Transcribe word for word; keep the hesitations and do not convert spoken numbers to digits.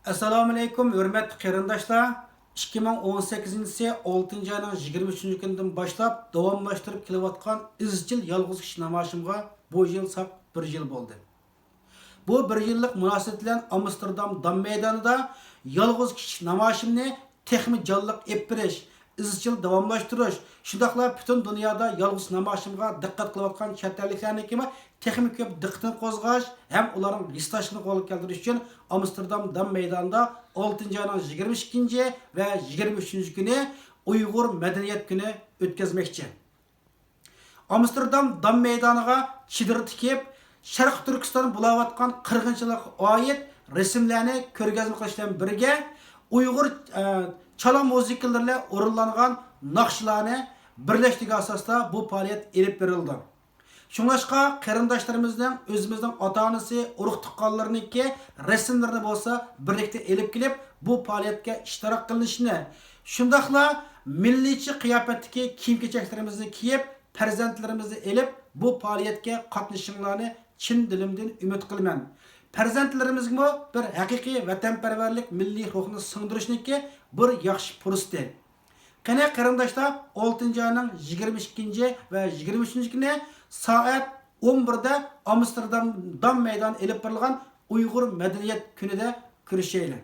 ئەسسالامۇئەلەيكۇم، ھۆرمەتلىك قېرىنداشلار! ئىككى مىڭ ئون سەككىزىنچى يىلى ئالتىنچى ئاينىڭ يىگىرمە ئۈچىنچى كۈنىدىن باشلاپ داۋاملاشتۇرۇپ كېلىۋاتقان ئىزچىل يالغۇز كىشى نامايىشىمغا بۇ يىل ساپ بىر يىل بولدى. بۇ بىر يىللىق مۇناسىۋەت بىلەن ئامستېردام دام مەيدانىدا يالغۇز كىشىلىك نامايىشىمنى تېخىمۇ جانلىق ئېلىپ بېرىش، ئىزچىل داۋاملاشتۇرۇش، شۇنداقلا پۈتۈن دۇنيادا يالغۇز نامايىشىمغا دىققەت قىلىۋاتقان چەت ئەللىكلەرنىڭكىمۇ تېخىمۇ كۆپ دىققىتىنى قوزغاش ھەم ئۇلارنىڭ ھېسداشلىقىنى قولغا كەلتۈرۈش ئۈچۈن ئامستېردام دام مەيدانىدا ئالتىنچى ئاينىڭ يىگىرمە ئىككىنچى ۋە يىگىرمە ئۈچىنچى كۈنى ئۇيغۇر مەدەنىيەت كۈنى ئۆتكۈزمەكچى. ئامستېردام دام مەيدانىغا چېدىر تىكىپ، شەرقىي تۈركىستان بولاۋاتقان قىرغىنچىلىققا ئائىت رەسىملەرنى كۆرگەزمە قىلىش بىلەن بىرگە، ئۇيغۇر، ئە، چالا مۇزىكىلىرى بىلەن ئورۇنلانغان ناخشىلارنى بىرلەشتۈرگەن ئاساستا بۇ پائالىيەت ئېلىپ بېرىلىدۇ. شۇڭلاشقا قېرىنداشلىرىمىزنىڭ، ئۆزىمىزنىڭ ئاتا-ئانىسى، ئۇرۇق-تۇغقانلىرىنىڭكى رەسىملىرىنى بولسا بىرلىكتە ئېلىپ كېلىپ، بۇ پائالىيەتكە ئىشتىراك قىلىشىنى، شۇنداقلا مىللىيچە قىياپەتتىكى كىيىم-كېچەكلىرىمىزنى كىيىپ، پەرزەنتلىرىمىزنى ئېلىپ، بۇ پائالىيەتكە قاتنىشىشىڭلارنى چىن دىلىمدىن ئۈمىد قىلىمەن. پەرزەنتلىرىمىزگىمۇ بىر ھەقىقىي ۋەتەنپەرۋەرلىك، مىللىي روھنى سىڭدۈرۈشنىڭكى بىر ياخشى پۇرسىتى. قېنى قېرىنداشلار، ئالتىنچى ئاينىڭ يىگىرمە ئىككىنچى ۋە يىگىرمە ئۈچىنچى كۈنى سائەت ئون بىردە ئامستېردام دام مەيدانىدا ئېلىپ بېرىلغان ئۇيغۇر مەدەنىيەت كۈنىدە كۆرۈشەيلى.